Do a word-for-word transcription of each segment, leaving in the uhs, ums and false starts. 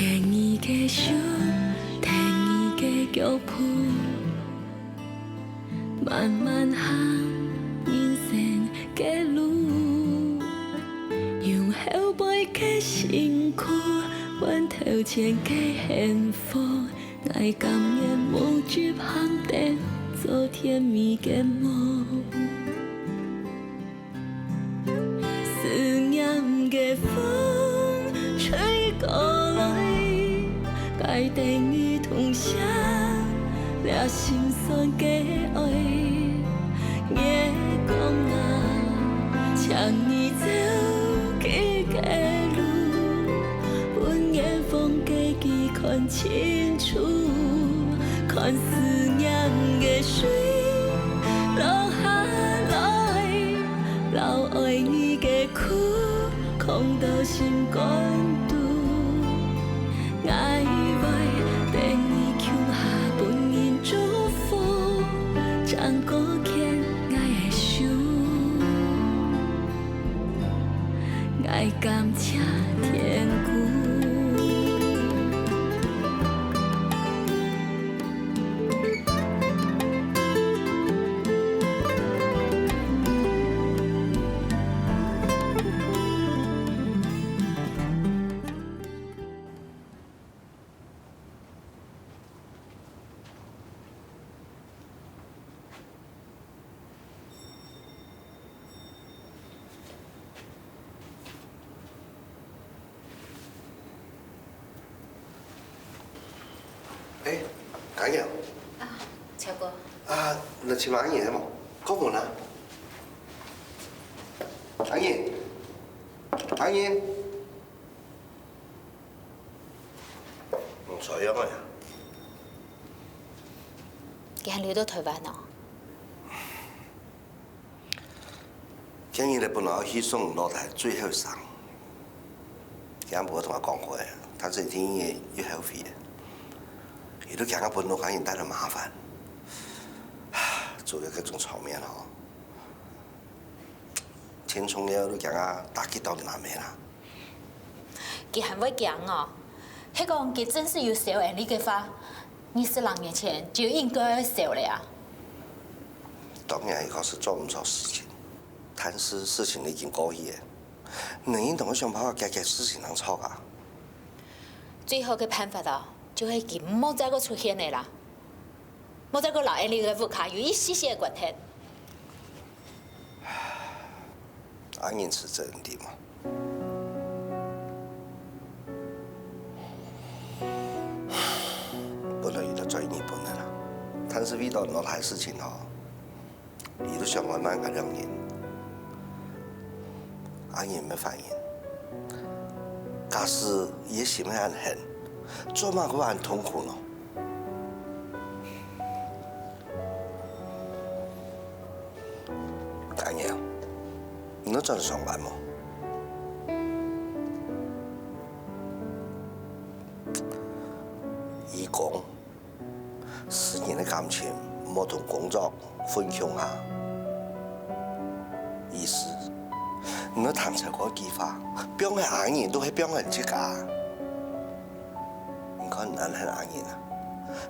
牽你个手，跈你个腳步，慢慢行人生个路。用後背个辛苦，換頭前个幸福。𠊎甘願無執行等，做甜蜜个夢。 思念个風吹過來，𠊎等你同享這心酸个愛。月光啊，請你照佢个路，分遠方个佢看清楚，看思念个水落下來。 摎愛你个苦囥到心肝肚。𠊎會等你共下分人祝福，正過牽𠊎个手，𠊎感謝天公。 哎，阿英。啊，超哥。啊，你尋阿英係無？開門啊！阿英，阿英。嗯，坐樣啊。佢還留到台灣哦？ 今日咧本來愛去送老弟最後一程，佢也無同𠊎講過，但是今日又後悔咧。佢都驚𠊎分屋下人帶來麻煩，做了這種場面吼，天沖了都驚𠊎打擊到你阿姆啦。 佢還會驚哦？係講佢真實有燒𠊎俚个話，二十零年前就應該愛燒了啊！當然，佢確實做毋著事情，但是事情已經過去了，你應當愛想辦法解決事情正著啊！最好个辦法哦，就係佢莫再過出現了啦！ 莫再過摎𠊎俚个屋下有一息息个關係。阿英係真个嗎？本來佢都轉日本个啦，但是為著老弟个事情吼， 佢都想愛問𠊎兩人。阿英乜反應，假使佢个心係恁狠，做麼个會恁痛苦呢？阿英，你愛轉上班無？佢講， 私人个感情莫同工作混共下。意思，你愛聽透佢个話，放忒阿英都係放忒自家。你看你恁恨阿英啊，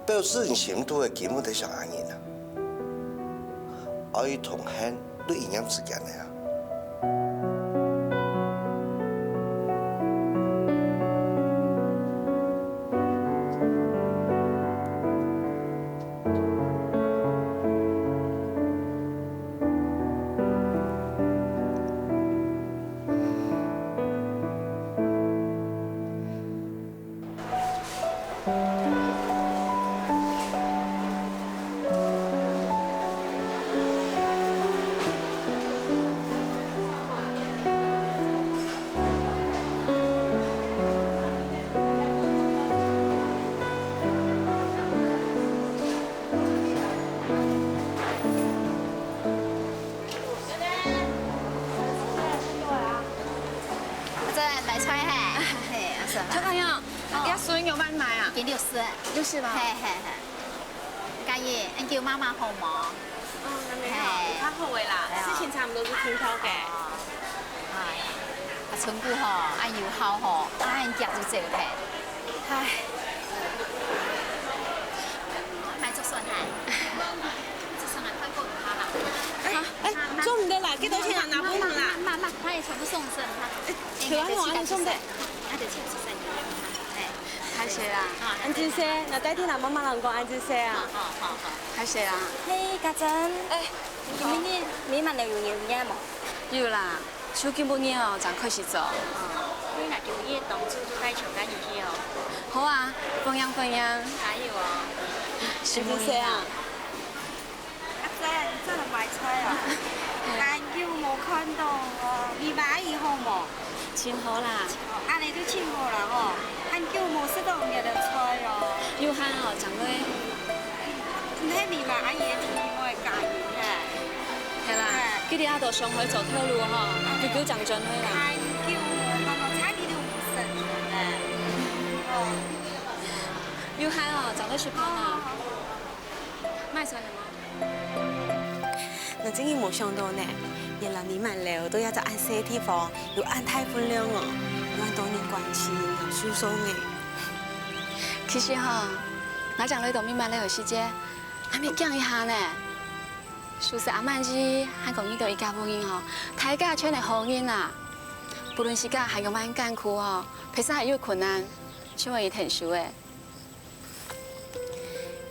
表示你心肚个根本在想阿英啊。愛同恨都一念之間个啊！ 阿珍，買菜嘿。嘿，阿嬸。陳朋友，哦。這筍有賣無啊？斤六十。六十吧。嘿，嘿，嘿。嘉怡，恁久媽媽好無？哦，還沒好，嘿。有較好个啦，哎呀。事情差不多是聽到个。哦。哎呀，阿春姑吼，恁有孝吼，恁遽就走忒。唉。買竹筍係？竹筍啊，快過五趴啦。哎，哎，做毋得啦，幾多錢啊？拿分你啦。慢慢，慢慢，他也全部送生哈。哎，台灣話你送的。那就請先生。哎，歹勢啦。恁仔細，那代替啦，媽媽人講恁仔細啊。好，好，好。歹勢啦。嘿，家珍。哎，今晡日美滿樓有營業無？有啦。 就今晡日哦，正開始做。哦，你若今晡日當晝就帶全家人去哦。好啊，歡迎歡迎。加油哦！是毋是啊？阿珍，你做來買菜哦？很久無看到哦，美滿阿姨好無？真好啦。哦，恁仔就真好啦吼，很久無食到你个菜哦。有閒哦，正來。 毋係美滿阿姨个弟妹个家人呢。係啦，佢等也到上海做頭路吼，久久正轉來啦。太久了，差幾多五十年了。哦。有閒哦，正來食飯啊。買菜了無？𠊎真个無想到呢，原來美滿樓都有隻恁細个地方，有恁大分量哦，有恁多人關心，有受傷个。其實吼，𠊎正來到美滿樓个時節， 𠊎乜驚一下呢。收拾阿滿姨還講遇到一家屋人吼，大家全係好人啊。不論自家還有麼个艱苦吼，別儕還有困難，全會去𢯭手个。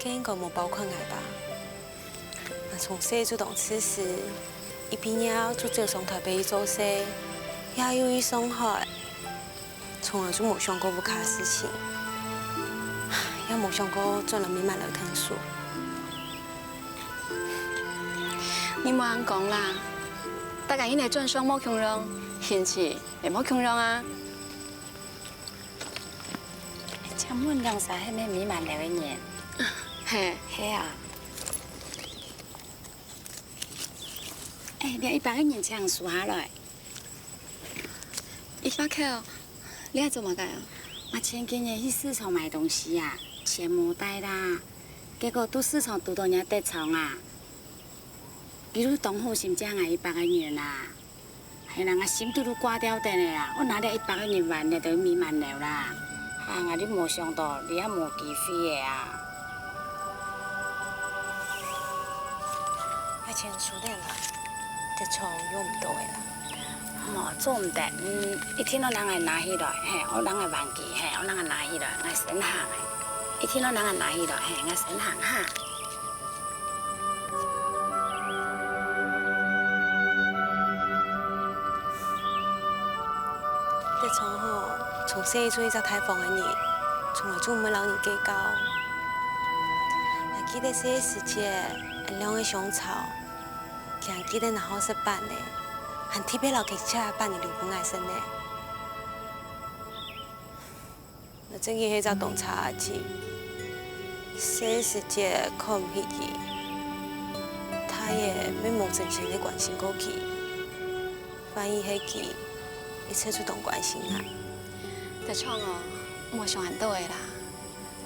該應該無包括𠊎吧？𠊎從細就當自私，一畢業就走上臺北去做事，也有去上海。 從來就無想過屋下个事情，也無想過轉來美滿樓𢯭手。你莫恁講啦，大家人个轉相無共樣，運氣也無共樣啊。請問兩儕係毋係美滿樓个人？係。係啊。哎，這一百個銀請收下來。 一百塊哦，你愛做麼个啊？𠊎前幾日去市場買東西啊，錢無帶啦，結果在市場堵到若德昌啊，佢就當好心借𠊎一百個銀啊，係啦，𠊎心都都掛吊等个啦，𠊎拿這一百個銀還了就美滿樓啦。 啊，𠊎就無想到，這下無機會个啊。愛錢收了啦，德昌用毋到个啦。無，做毋得，嗯，一定愛人來拿起來，嘿，愛人來還佢，嘿，愛人來拿起來，𠊎先行个。一定愛人來拿起來，嘿，𠊎先行哈。 德昌吼，從細就一隻大方个人，從來就毋會摎人計較。還記得細个時節，𫣆兩儕相吵，佢還記得拿好食粄呢，還特別摎佢切粄仔留分𠊎食呢。 𠊎真經係隻當差个阿姊，細時節看毋起佢，大了乜無真心个關心過佢，反而係佢一直就當關心𠊎。德昌哦，莫想恁多个啦，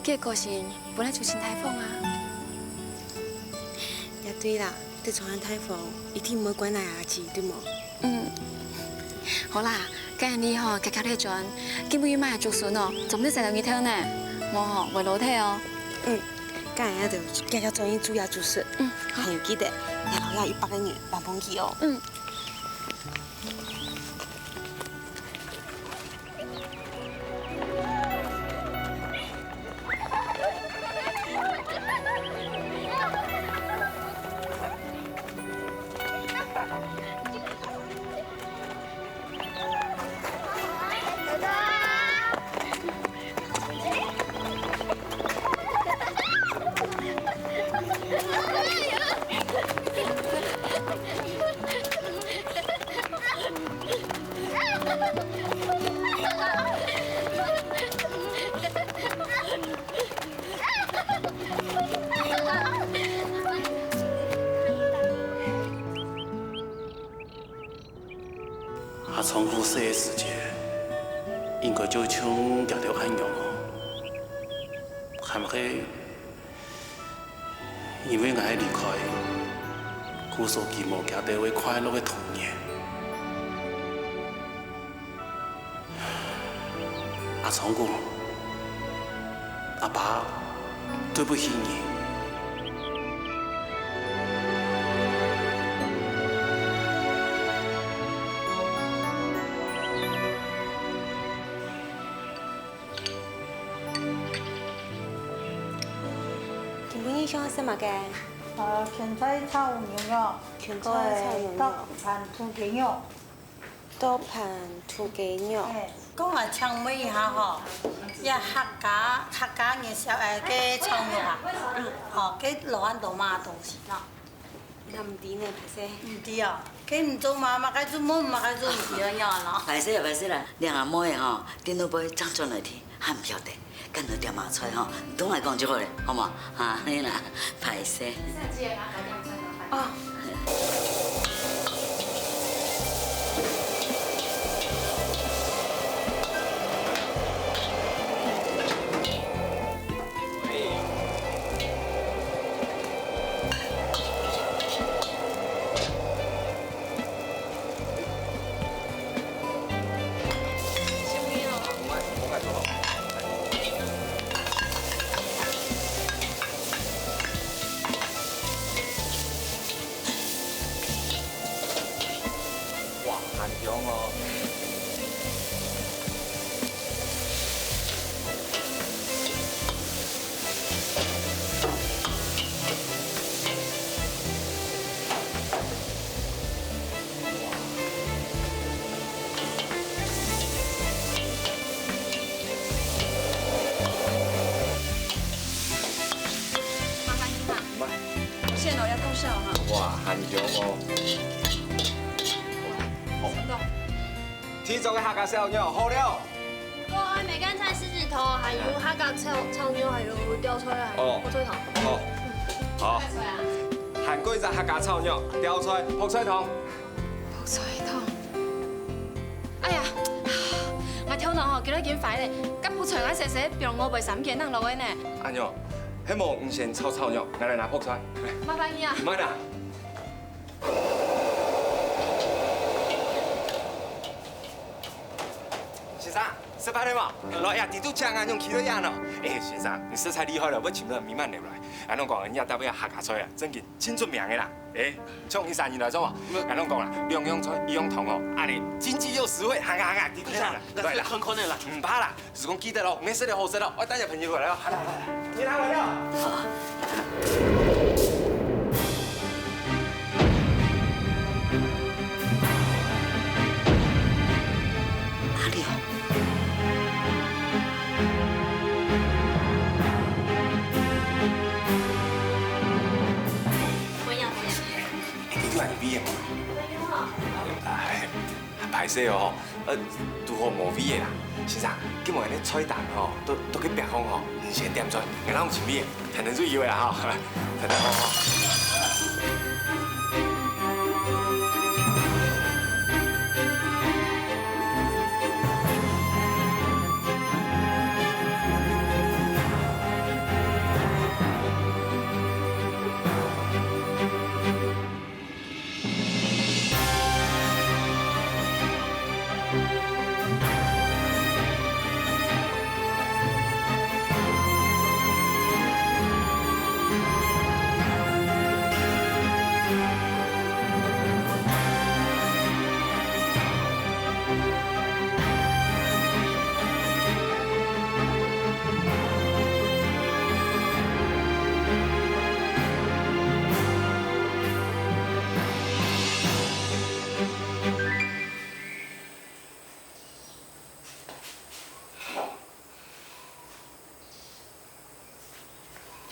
佢个個性本來就真大方啊。也對啦， 德昌恁大方，一定毋會怪𠊎阿姊，對無？嗯，好啦，該恁仔吼，遽遽來轉，今晡日買个竹筍哦，做毋得洗到日頭呢，無吼會老忒哦。嗯，該恁仔就遽遽轉去煮這竹筍。嗯，好。還有記得，愛摎這一百個銀還分佢哦。嗯。 阿昌哥細个時節，應該就像佢兜恁樣哦，還係 因為𠊎个離開，故所佢無佢兜个快樂个童年。阿昌哥，阿爸，對不起你。今晡日想愛食麼个？呃，芹菜炒牛肉，芹菜炒牛肉。再搭盤土雞肉。 多盤土雞肉。哎，講來請問一下吼，這客家客家个小哎个炒肉啊，吼，該落恁多麼个東西喏？𠊎毋知呢，歹勢。毋知哦，該毋做嘛，麼个就問，麼个就毋知了，喏。歹勢啦，歹勢啦，兩阿妹吼，等下會正轉來聽，還毋曉得。 該你點麼菜吼，你同𠊎講就好咧，好無？哈，你啦，歹勢。哦。哇，還香哦！ 麻煩你哈。線哦，要夠燒哈。哇，還香哦！哦，天朝个客家燒肉好了。 我愛梅乾菜獅子頭，還有客家炒炒肉，還有吊菜，還有哦，覆菜湯。好，好。還過一隻客家炒肉、吊菜、覆菜湯。覆菜湯。哎呀，𠊎頭腦吼，今日緊壞咧，該覆菜𠊎細細放我背三件人落去呢。阿娘，係無你先炒炒肉，𠊎來拿覆菜。麻煩你啊。慢啊。 先生，食飯了無？來呀，地都請啊，用企到樣咯。哎，先生，你實在厲害了，會尋到美滿樓來。𠊎攏講，你這搭位客家菜啊，正經盡出名个啦。哎，像你生意來做無？𠊎攏講啦，兩樣菜一樣湯哦，恁呢經濟又實惠，行啊行啊，地都請啦。來啦，看看的啦。毋怕啦， 係講記得咯，愛食个好食咯，𠊎帶隻朋友過來咯。好，好，好，你拿來了。阿亮。不要，不要。哎，你就按呢畢業嗎？哎。 歹勢哦，呃，堵好無位个啦。先生，今晡日个菜單吼，都都去別項吼，你先點菜，𠊎摎你清理，等等就有个啦吼，等等吼。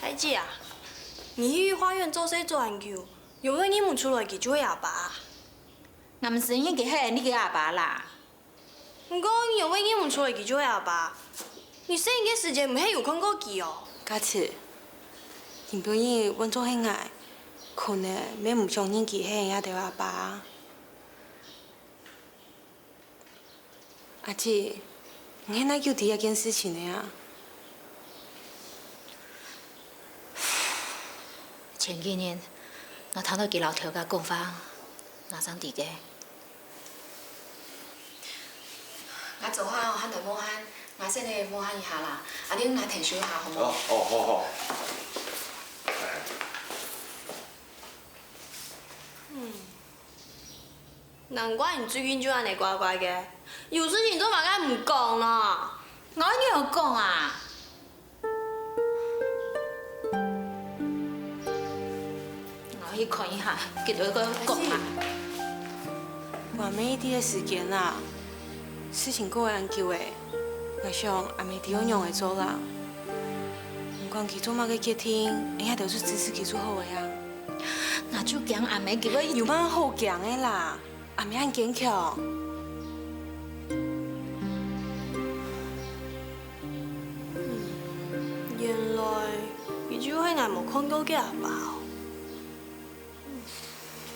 大姊啊，你去花園做事做恁久，仰會認毋出來佢就係阿爸啊？𠊎毋承認佢係你个阿爸啦。毋過你仰會認毋出來佢就係阿爸？你細人个時節毋係有看過佢哦？佳慈，今晡日換做係𠊎，可能乜毋相信佢係𠊎兜阿爸啊。 阿姊，你係哪久知這件事情个啊？前幾日，𠊎聽到佢摎頭家講話，𠊎正知个。𠊎昨下哦，還在無閒， 𠊎先來摸下一下啦，阿玲來𢯭手一下，好無？哦，哦，好，好。 難怪你最近就恁呢怪怪个，有事情做麼个毋講呢？𠊎仰會講啊？𠊎去看一下，佢兜个講啊。還吂一滴个時間啊，事情過會恁久欸。 𠊎想阿姆知愛仰仔做啦。毋管佢做麼个決定，𠊎兜就支持佢就好了啊。𠊎就驚阿姆佢會……有麼个好驚个啦？阿姆恁堅強。嗯，原來佢就係𠊎無看過个阿爸哦。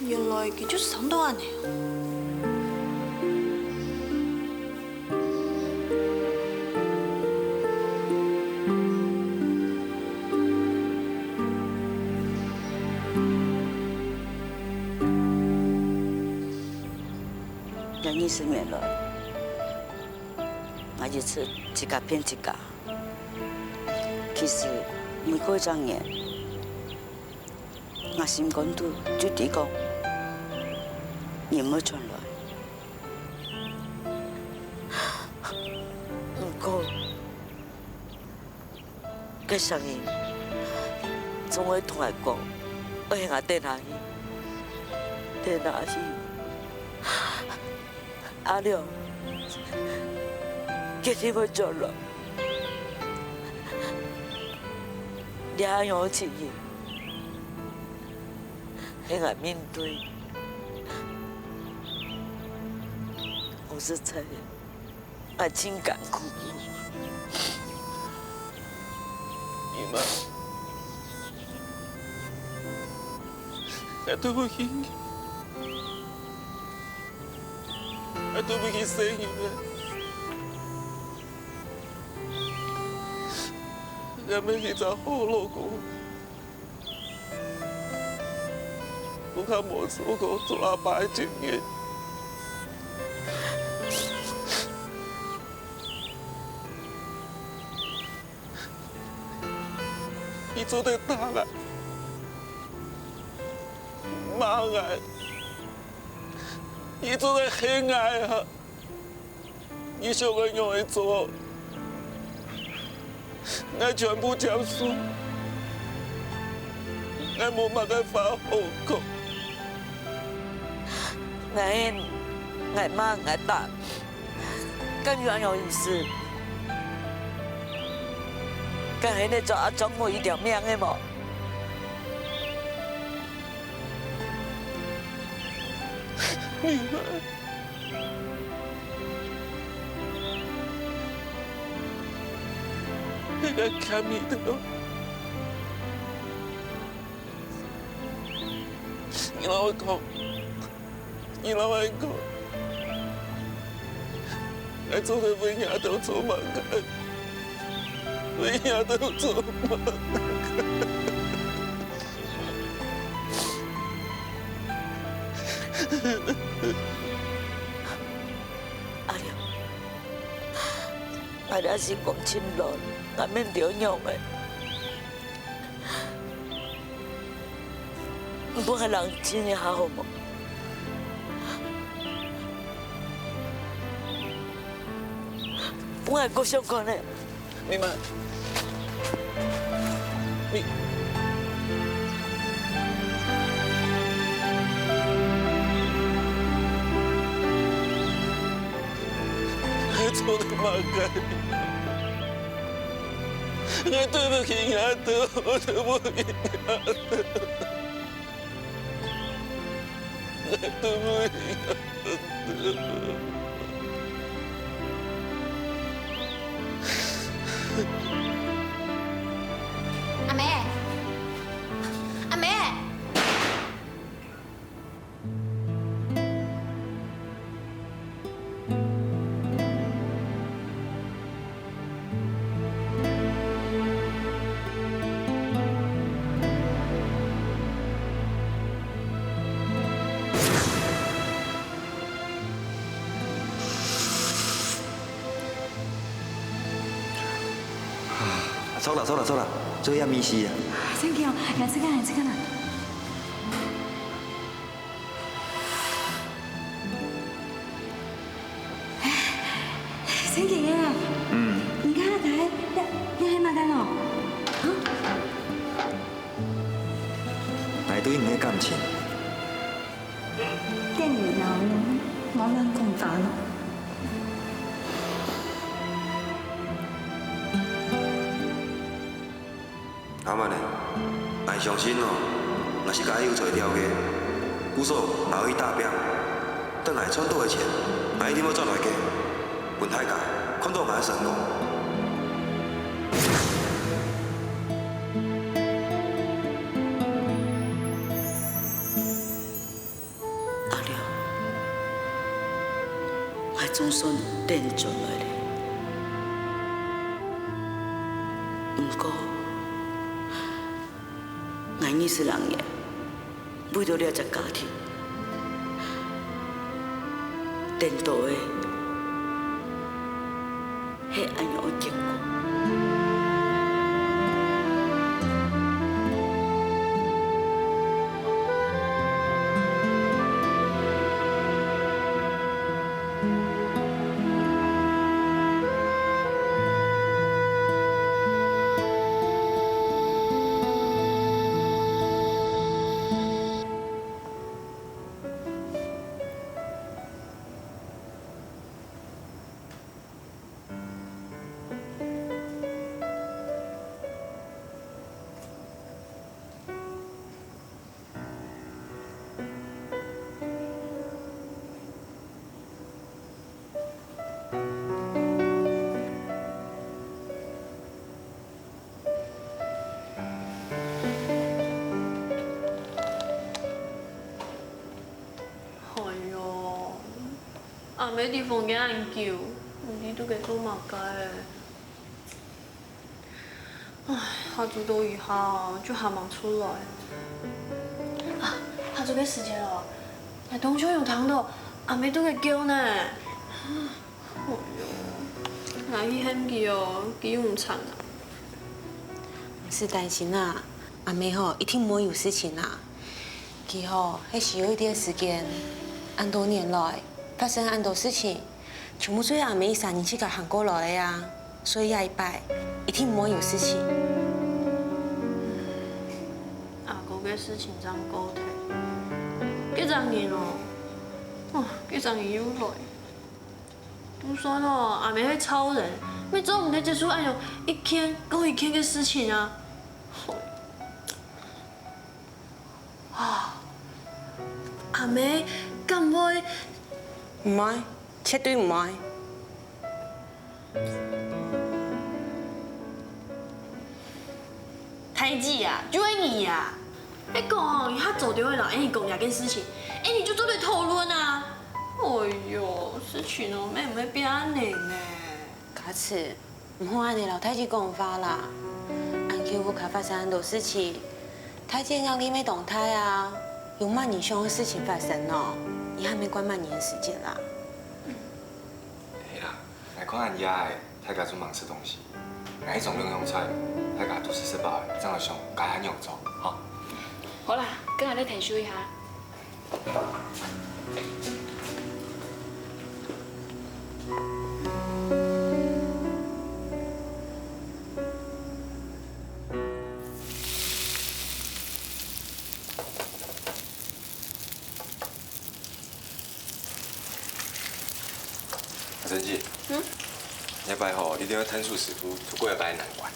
原來佢就生到恁呢。這二十年來，𠊎一直自家騙自家。其實，每過一隻年， 𠊎心肝肚就知講，人會轉來。毋過，該聲音總會同𠊎講，愛𠊎等下去，等下去。阿良，決定會轉來。這樣个情形， 係𠊎面對。講實在，𠊎盡艱苦。姨媽，𠊎對不起你，𠊎對不起細人仔。𠊎毋係一隻好老公。 𠊎較無做過做阿爸个經驗。佢做得打𠊎、罵𠊎，佢做得恨𠊎啊！ 你想𠊎仰仔做？𠊎全部接受，𠊎無麼个話好講。𠊎恨、𠊎罵、𠊎打，敢有恁樣意思？敢係你做阿丈夫一條命个無？你 係𠊎欠你个。你摎𠊎講，你摎𠊎講，𠊎做得為你兜做麼个？為你兜做麼个？ 阿良，𠊎這心肝盡亂，𠊎毋知愛仰仔。你分𠊎冷靜一下好無？分𠊎過想看咧。 明白。你，你做得麼个？你對不起你兜，對不起你兜。 阿姆，阿姆。著啦，著啦，著啦，做下物事啊。真个哦，來，這個來，這個來。真个耶！嗯。你看，大家，這，這係麼个哦？啊？來對你个感情。 電影啊，我，我亂講話咯。阿曼呢，𠊎相信哦，若係𠊎有才調个，故所𠊎愛去打拚，等𠊎賺到个錢，𠊎一定會轉來个，分大家看到𠊎个成功。 阿良，𠊎總算等轉來了。毋過，𠊎二十零年為著這隻家庭，等到个係恁樣个結果。 哎喲，阿姆在房間恁久，毋知在該做麼个。唉，下晝到這下就還吂出來。啊，下晝个時節哦，𠊎當像有聽到阿姆在該噭呢。 哎喲，𠊎去喊佢哦，佢又毋睬啊。毋使擔心啊，阿姆吼一定毋會有事情啊。佢吼係需要一點時間，恁多年來發生恁多事情，全部就係阿姆一儕人自家行過來个啊，所以這一擺一定毋會有事情。阿哥个事情正過忒，該隻人哦，哦，該隻人又來。 就算哦，阿姆係超人，乜做毋得接受恁樣一件過一件个事情啊！啊，阿姆敢會？毋會，絕對毋會。 大姊啊，就係你啊！你講哦，你較早就會摎Annie講這件事情，Annie就做得討論啊！哎喲，事情哦，乜毋會變恁樣呢。嘉慈，毋好恁樣摎大姊講話啦。恁久屋下發生恁多事情，大姊个壓力乜當大啊！有麼人想愛事情發生呢？你還無管麼人个時間啦？係啦，𠊎看恁夜个， 大家就吂食東西。𠊎去裝兩樣菜，大家肚屎食飽，正來想該下仰做，吼。好啦，該𠊎來𢯭手一下。阿珍姐，嗯？這擺吼，一定愛𢯭手師傅渡過這擺難關。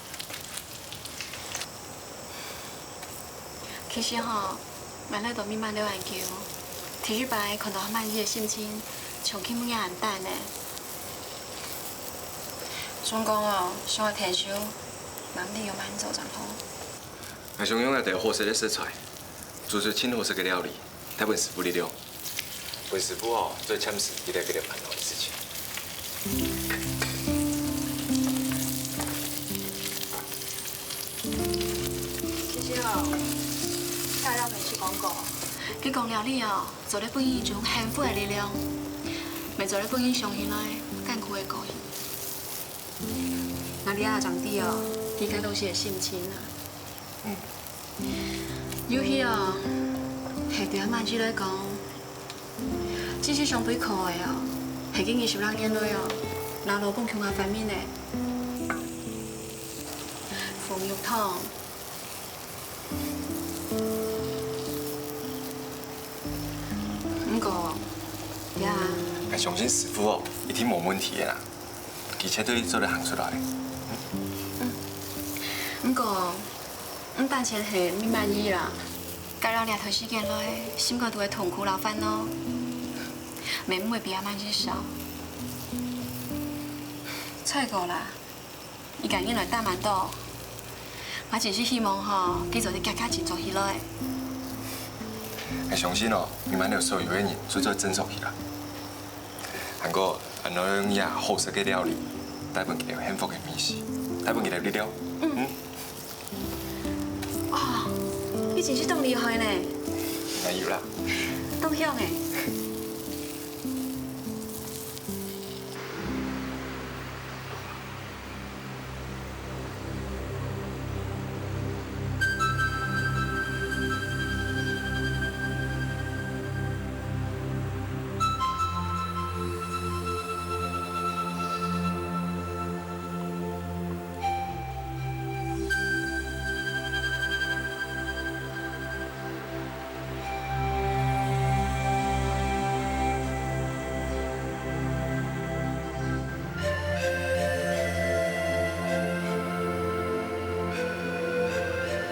其實吼，𠊎來到美滿樓恁久，第一擺看到阿滿佢个心情，像今晡日恁淡呢。總講哦，想愛𢯭手，毋知愛仰般做正好。𠊎想用𠊎兜好食个食材，做出盡好食个料理。 帶分師傅力量。分師傅哦，做暫時一個解決煩惱个事情。其實哦，大家毋係講過，佢講料理哦，做得分人一種幸福个力量，乜做得分人想起來艱苦个過去。 𠊎這下正知哦，理解到自家个心情啊。嗯。尤其哦，係對阿滿姨來講，真實上最可愛哦，係佢二十六年來哦，摎老公共下反面个。 紅玉堂。毋過，呀，𠊎相信師傅哦，一定無問題个啦，佢絕對做得行出來。毋過，毋單淨係滿姨啦，該摎這段時間來，心肝肚个痛苦摎煩惱，乜毋會比阿滿姨少。再過啦， 你今日來打滿到，𠊎真係希望吼，佢做得遽遽振作起來。𠊎相信哦，你滿樓所有个人就做振作起來。還過，𠊎愛用這好食个料理，帶分佢兜幸福个味緒，帶分佢兜力量。嗯。哦，你真係當厲害呢！哪有啦？當香誒！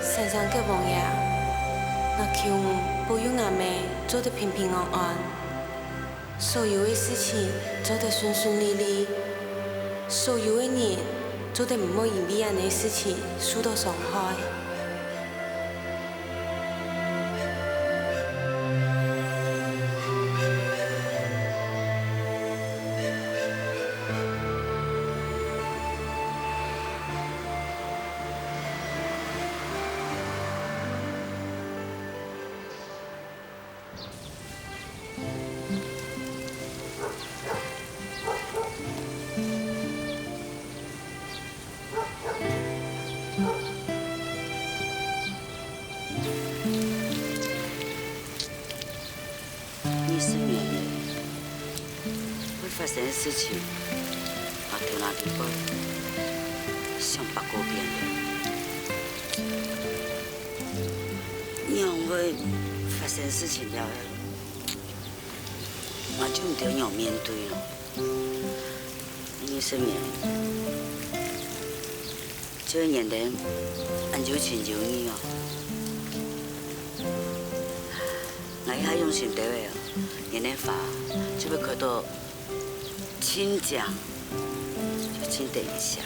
先生佮王爺，𠊎求你保佑吾姆做得平平安安，所有个事情做得順順利利，所有个人做得毋好因為恁仔事情受到傷害。 二十年了，會發生个事情，𠊎頭那裡背想百過遍了。仰會發生事情了，𠊎就毋知愛仰面對咯。 二十年，就係年頭恁有情有義哦。𠊎一下用心兜仔哦，年頭花就會開到盡靚，又盡得人惜。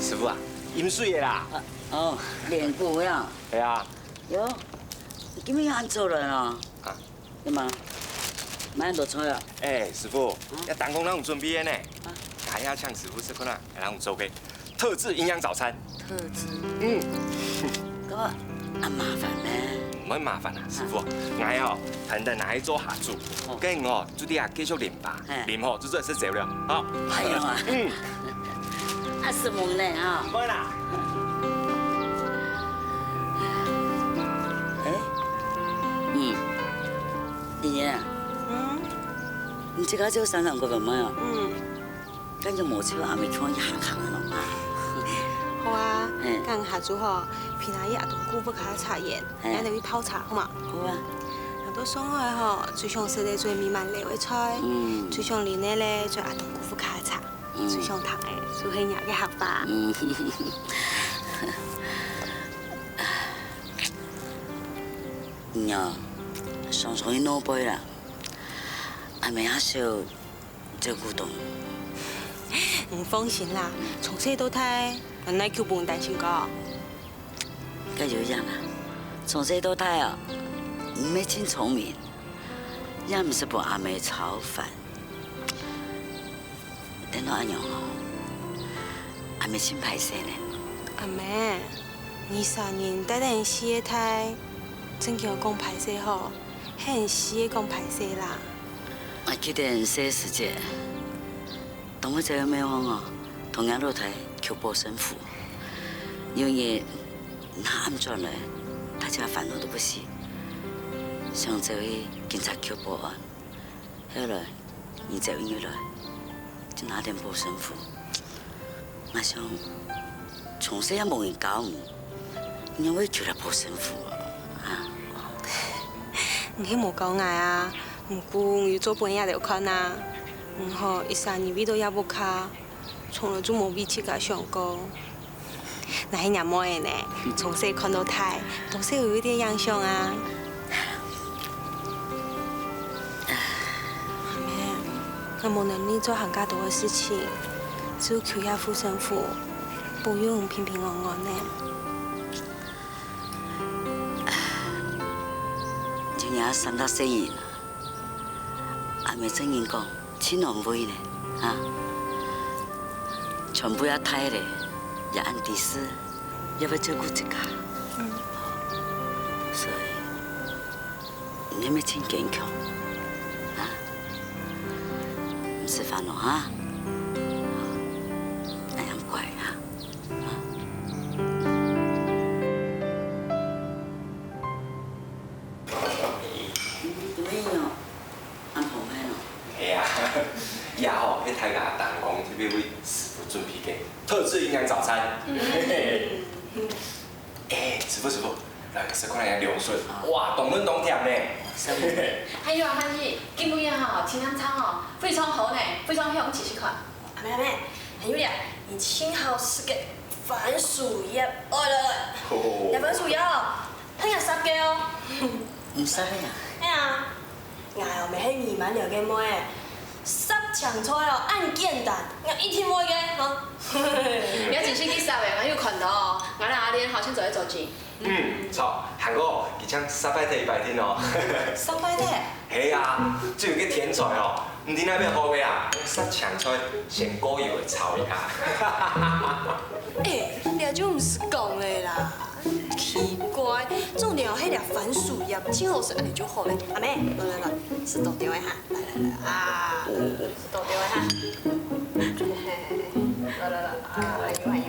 師傅啊，飲水个啦。哦，練鼓呀。係啊。 喲，你今晡日恁早來哦？啊。你嘛，買恁多菜啊？哎，師傅，啊？這當公摎你準備个呢。啊？𠊎也請師傅食看啊，𠊎摎你做个特製營養早餐。特製？嗯。該恁麻煩咩？毋會麻煩啊，師傅。啊。𠊎哦，單單拿去做下煮，哦。該𠊎哦，就在這繼續淋吧，嘿。淋好，就做得食朝了，好。哎喲啊。嗯。啊，承蒙呢，哈。毋會啦。 哎，嗯，燕燕啊，嗯？你自家就三三個月妹啊？嗯。感覺無就阿姆共下坑啊，喏啊。好啊，嗯。該下晝吼，陪阿姨阿東姑屋下茶園，嗯。𠊎兜去泡茶，好無？好啊。𠊎到上海吼，最想食个就係美滿樓个菜，嗯。最想啉个咧就係阿東姑屋下茶。 嗯。水上糖个，就係若个客話。嗯。你啊，常常去外背啦，阿姆較少照顧到你。你放心啦，從細到大，𠊎哪久分你擔心過？ 該有影啊，從細到大哦，你乜盡聰明，也毋識分阿姆操煩。等到恁樣哦，阿姆盡歹勢呢。阿姆，你三人帶等四个大，正經愛講歹勢吼，係你四个講歹勢啦。𠊎記得細時節，當會走去廟項哦，同若老弟求保身符。有日，若暗轉來，大家煩惱到不行，想走去警察局報案。後來，你走入來，就拿等保身符。 𠊎想，從細也無人教你，你仰會求來保身符啊？啊？你係無教𠊎啊，毋過你又做分𠊎兜看啊。毋好一儕人為著這屋下，從來就無為自家想過。𠊎係若妹仔呢，從細看到大，多少有一點影響啊。 阿姆，𠊎無能力做還較多个事情，只有求這護身符，保佑你平平安安呢。今年三十歲人啊，阿姆正經講，盡安慰呢，啊，全部也大了，也恁知事，也會照顧自家。嗯。所以， 你乜盡堅強，啊？毋使煩惱哈，恁樣乖哈。啊？嗯，怎麼樣？恁澎湃呢？係啊，這吼，係大家當公特別為師傅準備个特製營養早餐。嘿嘿。 哎，師傅，師傅，來，食看這个涼筍，哇，當嫩當甜呢。還有啊，阿姨，今晡日吼，清涼湯哦，非常好呢，非常香，你試試看。阿姆，阿姆，還有咧，你盡好食个番薯葉，來來來，哦。這番薯葉哦，很有食个哦。毋使个呀。哎呀， 𠊎哦，乜係美滿樓个妹仔，煠青菜哦，恁簡單，𠊎一定會个，吼。你愛真心去煠欸，𠊎有看到哦，𠊎摎阿蓮好像做得做得。嗯，著，還過，佢請煠粄條一擺定哦。煠粄條？係啊，就有个天才哦，毋知哪片學个啊，用煠青菜先過油仔炒一下。欸，這就毋使講了啦。 奇怪，重點哦，係這番薯葉盡好食，恁樣就好了。阿姆，來來來，食多兜仔哈，來來來啊，食多兜仔哈，嘿，來來來啊，還有還有。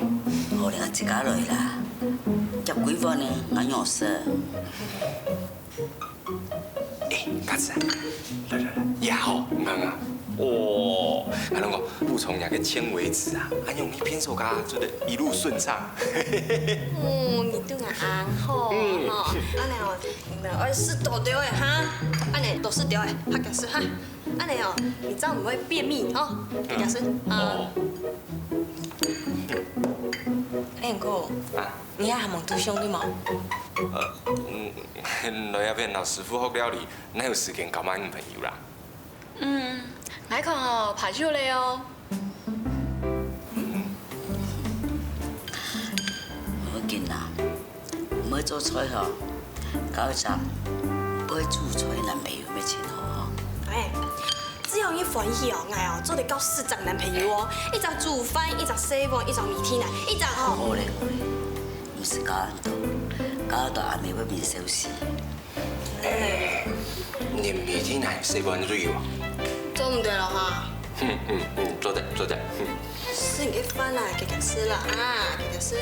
好了，自家來啦，夾幾碗呢，𠊎仰食。 欸，家子啊，來來來，這吼，硬啊！哦，𠊎同你講，補充這个纖維質啊，恁樣你便所該做得一路順暢。哦，你對𠊎恁好，嗯。吼，恁樣哦，你們愛食多兜仔哈，恁樣多食兜仔，較加食哈，恁樣哦，你正毋會便秘吼，較加食啊。哦。哎，哥，啊？你也還無對象對無？呃，嗯， 來這片摎師傅學料理，哪有時間交麼个女朋友啦？嗯，𠊎看哦，怕有咧哦。無要緊啦，毋會做菜吼，交一隻會煮菜个男朋友乜盡好吼。哎，只要你歡喜哦，𠊎哦做得交四隻男朋友哦，一隻煮飯，一隻洗碗，一隻米提奶，一隻吼。好咧，好咧，毋使交恁多，交到阿姆會面燒死。 欸，連米提奶洗碗都有啊？做毋得了哈。嗯嗯嗯，做得做得。嗯，食你个飯啦，遽遽食啦啊，遽遽食，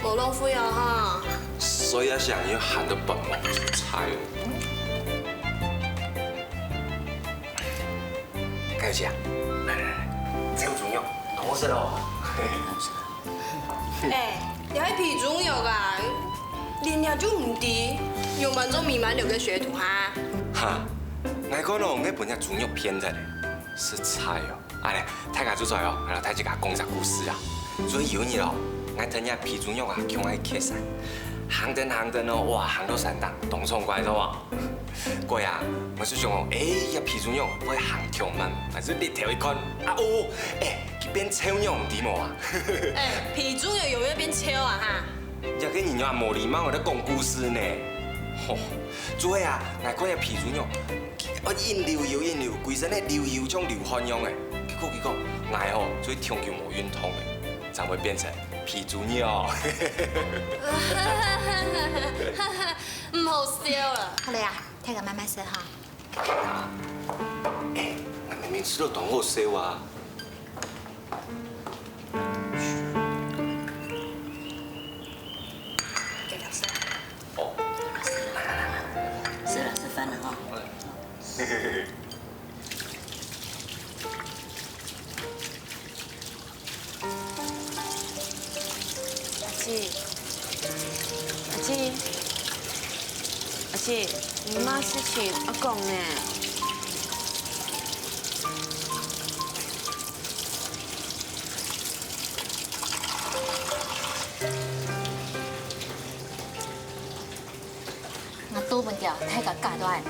莫浪費哦哈。所以愛想要喊到本忙煮菜哦。該有姐啊，來來來，這有豬肉，好食哦。 欸，這係肥豬肉啊，連這就毋知，仰般做美滿樓个學徒哈？哈，𠊎看哦，𠊎分這豬肉騙忒咧，食菜哦。啊咧，大家做菜哦，𠊎摎大自家講隻故事啊。就係有一日哦，𠊎跈這肥豬肉啊，共下去蹶山，行等行等哦，哇，行到山頂，當爽快，著無？ 過啊，𠊎就想哦，欸，這肥豬肉會行恁慢，𠊎就擕頭一看，啊哦，欸，佢變臭肉，你知無啊？欸，肥豬肉仰會變臭啊哈？這个人啊，無禮貌，𠊎在講故事呢。吼，就係啊，𠊎看這肥豬肉，哦，一流油一流，歸身个流油像流汗樣欸。結果佢講，𠊎吼，就係長久無運動欸，正會變成肥豬肉。 毋好笑了。好了啊，大家慢慢食哈。你食到當好笑啊！給老師。哦。來來來來，食老師飯了哈。 阿姊，阿姊，阿姊，你麼事情愛講呢？𠊎都分佢大家假到恁呢，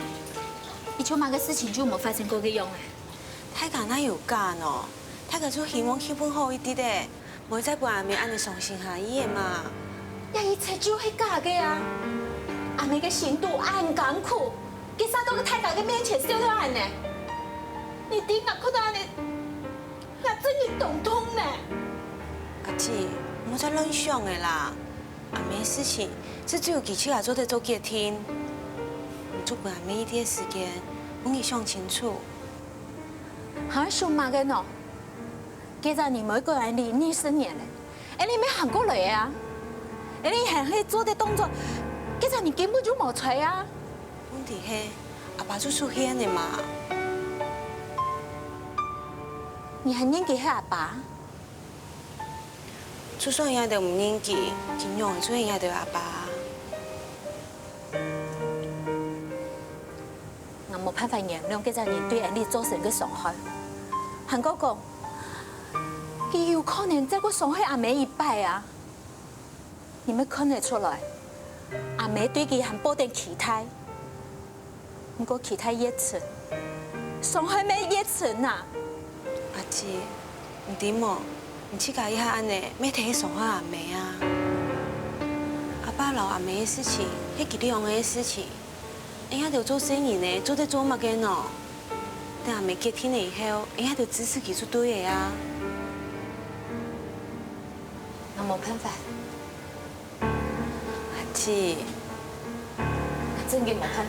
佢像麼个事情就無發生過个樣仔。大家哪有假呢？大家就希望氣氛好一息仔， 毋會再分阿姆恁呢傷心下去了嘛。這一切就係假个啊！阿姆个心肚恁艱苦，佢煞到个大家个面前笑到恁呢。你知𠊎哭到恁呢，𠊎真个當痛呢。阿姊，毋好再亂想了啦！阿姆个事情，係只有佢自家做得做決定。你就分阿姆一息仔時間，分佢想清楚。還愛想麼个呢？ 該隻人無過來這二十年了，恁呢乜還過來啊？恁呢還係做得當作該隻人根本就無在啊？問題係，阿爸就出現了嘛。你還認佢係阿爸？就算𠊎兜毋認佢，佢仰會出現𠊎兜阿爸？ 𠊎無辦法原諒該隻人對𠊎俚造成个傷害。還過講，佢有可能再過傷害阿姆一擺啊！你乜看得出來，阿姆對佢還抱等期待，毋過期待越深，傷害乜越深啊！阿姊，你知無？你自家一下恁呢，乜忒傷害阿姆啊！阿爸摎阿姆个事情，係佢兩个个事情。 𠊎兜做細人仔做得做麼个呢？等阿姆決定了以後，𠊎兜支持佢就對了啊。𠊎無辦法。阿姊，𠊎真个無辦法。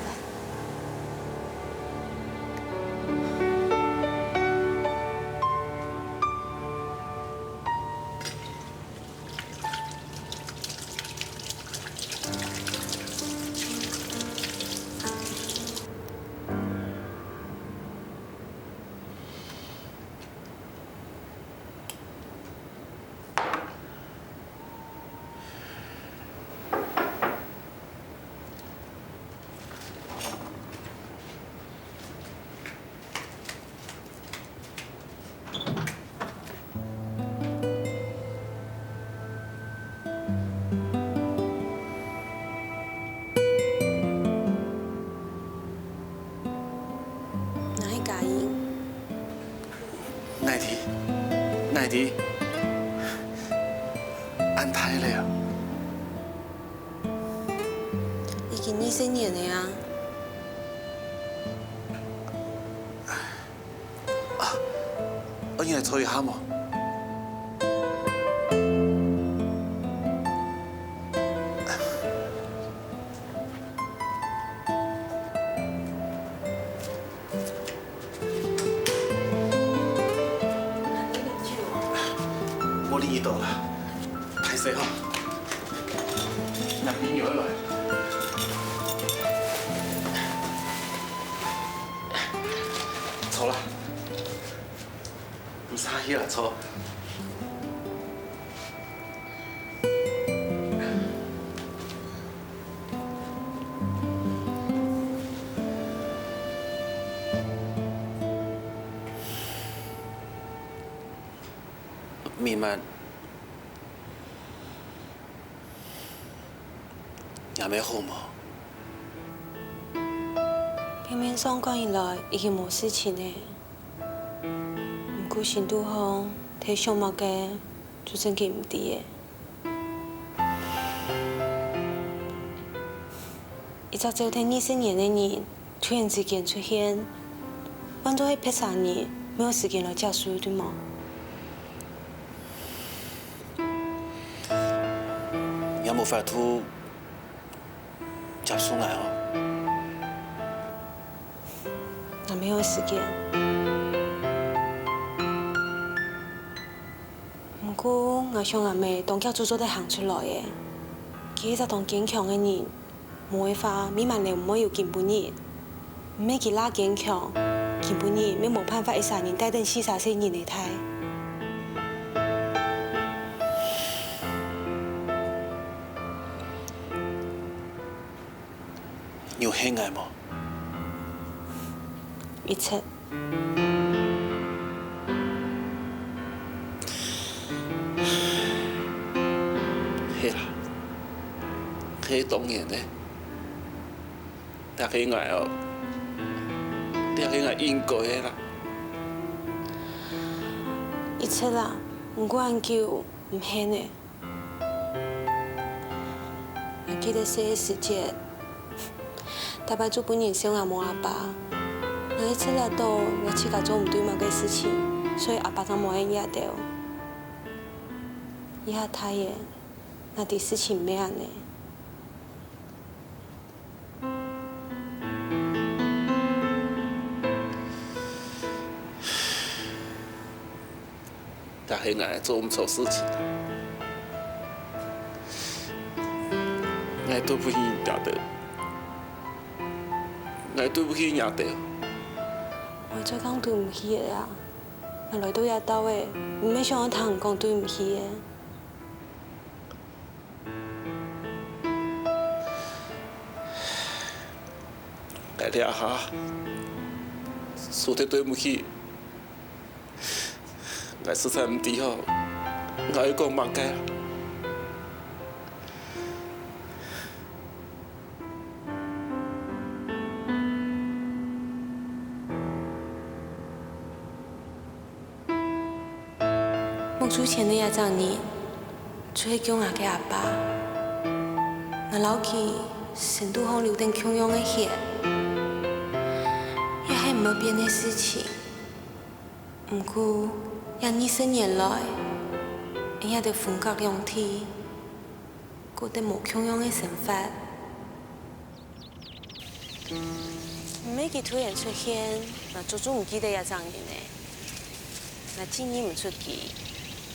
𠊎係嘉穎。𠊎知，𠊎知，恁大了。已經二十年了啊。 啊，愛入來坐一下無？無理佢到啦，歹勢吼。若朋友來。 坐啦，毋使去啦，坐。明曼， 若姆好無？表面上看起來已經無事情了，毋過心肚項在想麼个，就真个毋知了。 一隻走忒二十年个人，突然之間出現，換做係別儕人，無有時間來接受，對無？你也無法度接受𠊎哦。𠊎無有時間。𠊎想阿姆當遽就做得行出來个，佢係隻當堅強个人，無个話，美滿樓毋會有今晡日。毋係佢罅堅強，今晡日乜無辦法一儕人帶等四儕細人仔大。你有恨𠊎無？一直。 係啦，係當然个。這係𠊎哦，這係𠊎應該个啦。一直啦，毋過恁久，毋恨个。𠊎記得細个時節， 逐擺就分人笑𠊎無阿爸。𠊎一直掠到𠊎自家做毋對麼个事情，所以阿爸正無愛惹兜。這下大了，𠊎知事情毋係恁呢。 但係𠊎做毋著事情，𠊎對毋起人兜，𠊎對毋起人兜。𠊎做得講對毋起个啊！𠊎來到這兜仔，毋係想愛聽人講對毋起个。𠊎這下輸忒對毋起， 𠊎實在毋知吼，𠊎愛講麼个啊！ 目珠前个這隻人，就係叫𠊎个阿爸。𠊎摎佢身肚項流等共樣个血，這係毋會變个事情。毋過，這二十年來，𠊎兜分隔兩地，過得無共樣个生活。 毋係佢突然出現，𠊎早就毋記得這隻人了。𠊎真認毋出佢，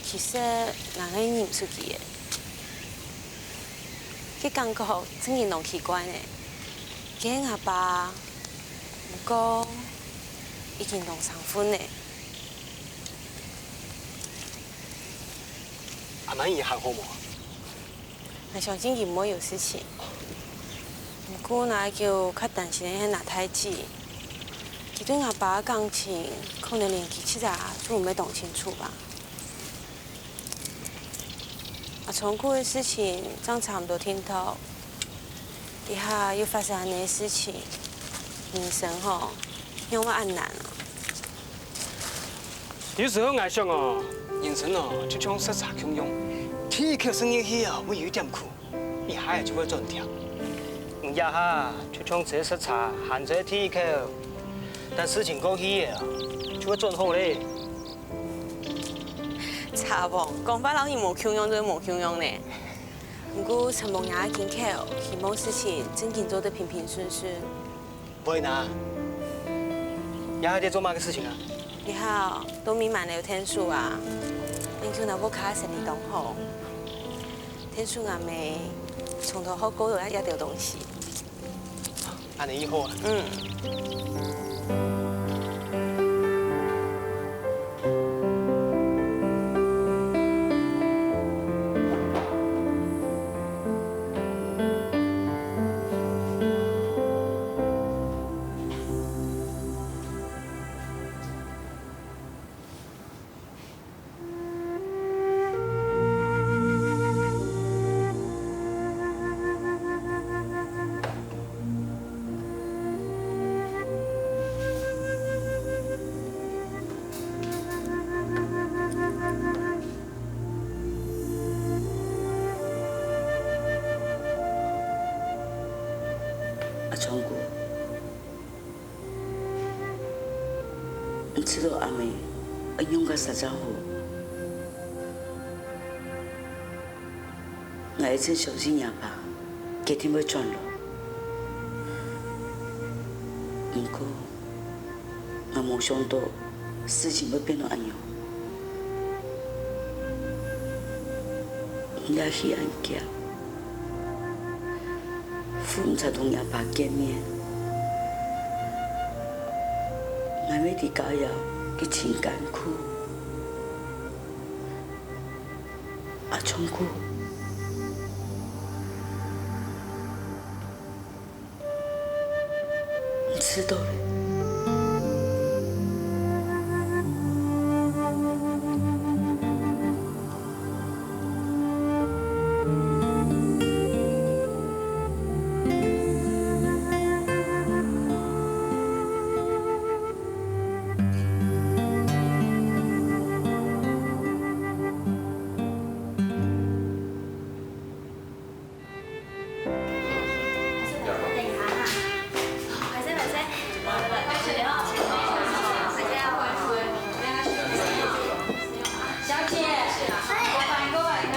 其實𠊎也認毋出佢了。該感覺真經當奇怪呢。佢係𠊎爸，毋過已經當生份了。阿姆你還好無？ 𠊎相信佢毋會有事情。毋過𠊎就較擔心个係吾大姊，佢對吾爸个感情，可能連佢自家都毋會當清楚吧。阿昌哥个事情正差毋多定著，這下又發生恁呢个事情，人生吼，仰會恁難啊！ 有時候𠊎想哦，人生哦，就像食茶共樣，第一口食入去哦，會有一點苦，一下仔就會轉甜。你這下就像在食茶，還在第一口，等事情過去了，就會轉好咧。茶王，講話摎人無共樣就無共樣呢。毋過承蒙若个金口，希望事情正經做得平平順順。 會哪，這下在做麼个事情啊？你好，到美滿樓𢯭手啊。恁久若屋下生理當好，𢯭手阿姆從頭學過來這兜東西。恁呢已好啊。嗯。 阿昌哥，你知道阿姆愛仰結煞正好？ 𠊎一直相信若爸決定會轉來。毋過，𠊎無想到事情會變到恁樣。也去恁遽，分毋出同若爸見面。𠊎乜知家有佢盡艱苦，啊，痛苦。 你知道了。小姐，麻煩你過來一下。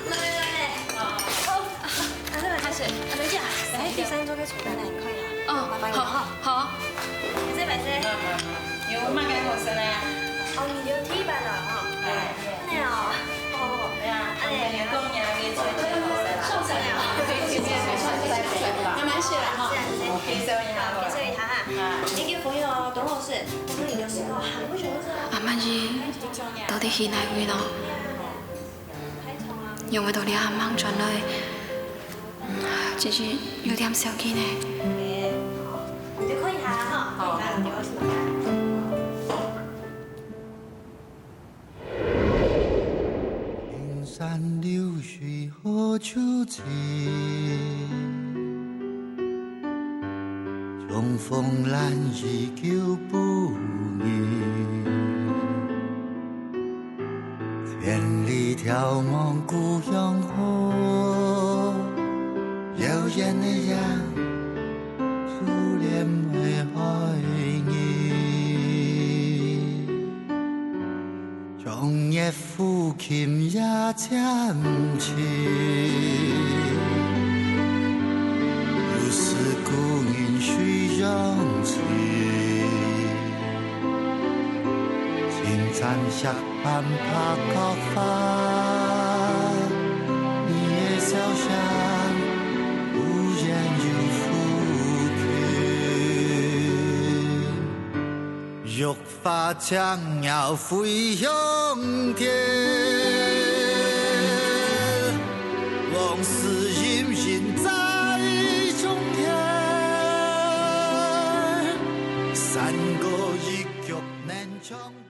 來，來，來。好，啊，這位小姐，啊，梅姐，來，第三桌該床單來，你看一下。哦，麻煩你哈。好，好。這位小姐。有麼个好食呢？哦，你有提飯了哈。哎。 係哦，哦，對啊，哎呀，講你个菜最好食啦。還蠻喜歡哈。介紹一下，介紹一下哈。啊。你个朋友都好食，我們有時候很不喜歡吃啊。阿曼姨到底去哪位呢？因為到這下吂轉來，真係有點小氣呢。你就看一下哈，好。看一下你就會知道。 青山流水何處尋？重逢難遇舊不遇。千里眺望故鄉好，遙遠的影，珠簾的海日。 長夜撫琴夜漸沉，又是故人水鄉情。青山石板白角花，你的笑聲忽遠又忽近。 玉髮青鳥飛香天，往事隱隱在中天。山歌一曲難唱。